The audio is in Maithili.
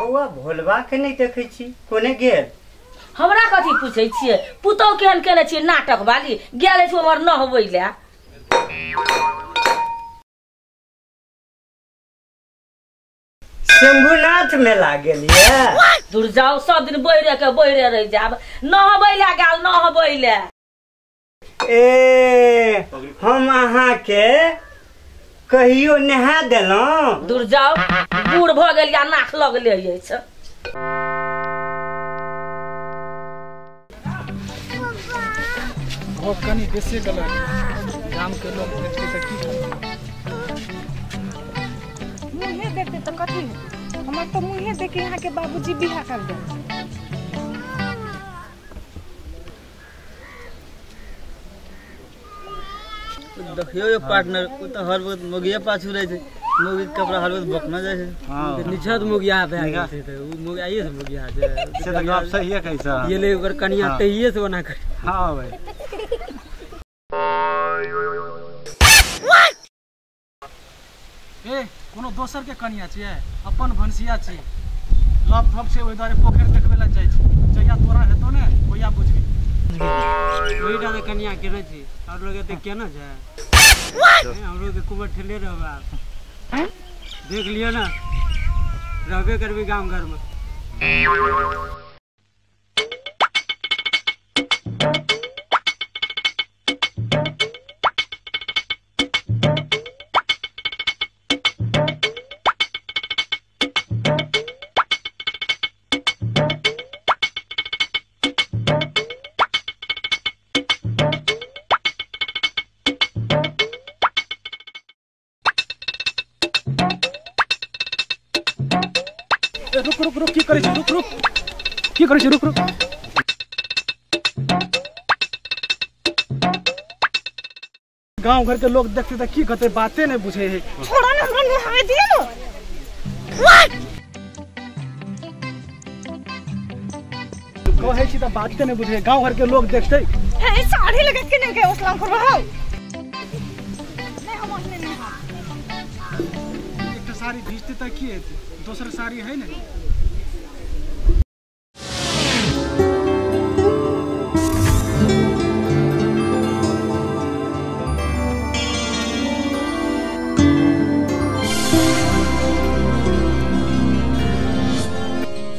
बौआ भोलबा के नहीं देखै छी, कोने गेल? हमरा कथी पूछै छियै? पुतहु केहन केने छियै नाटक वाली, गेल अछि हमर नहबै लए। शंभुनाथ मेला गेलियै? दूर जाओ, सब दिन बैरे के बैरे रहि जाब। नहबै लए गेल, नहबै लए। ए हम अहाँ के कहियो नहा देलहुँ? दूर जाओ, बूढ़ भऽ गेल या नाक लगले अछि। कनी बेसी गलत गाम के लोग देखते तऽ की मुँहे देखते तऽ कथी? हमर तऽ मुँहे देख के यहाँ के बाबूजी बियाह कर दे। देखियो यो पार्टनर उ तऽ हर वक्त मोगिया पाछू रहै छै, मोगी के कपड़ा हर वक्त बकना जाइ छै। हां निछत मोगिया भए गेल छै तऽ उ मोगियाए से मोगिया छै। से तऽ गप सही है कैसा ये ले ओकर कनिया तहिए से ओना कर। हां भाई ए कोनो दोसर के कनिया छियै, अपन भनसिया छी, लप थप छै, ओहि दुआरे पोखरि देखबै लए जाइ छै। जहिया तोरा हेतौ ने ओहिया बुझबी। ओहिटा तऽ कनिया केने छी और लोग एते केना छै? हमरो के कुबर ठेले रहब, देख लियो ना, रहबे करबी गाम घर में। रुक रुक रुक की करै छी? रुक रुक की करै छी? रुक रुक। गांव घर के लोग देखते तऽ की कहते, बाते नहीं बुझे है। छोड़ा ना, हमरा नहाय दिए ना। कहै छी तऽ बाते नहीं बुझे, गांव घर के लोग देखते। हे साड़ी लगा के नहीं के उसलाम करबो हौ। नहीं हम ओहने नहीं। एकटा साड़ी भीजते तऽ की हेतै, दोसर साड़ी है ने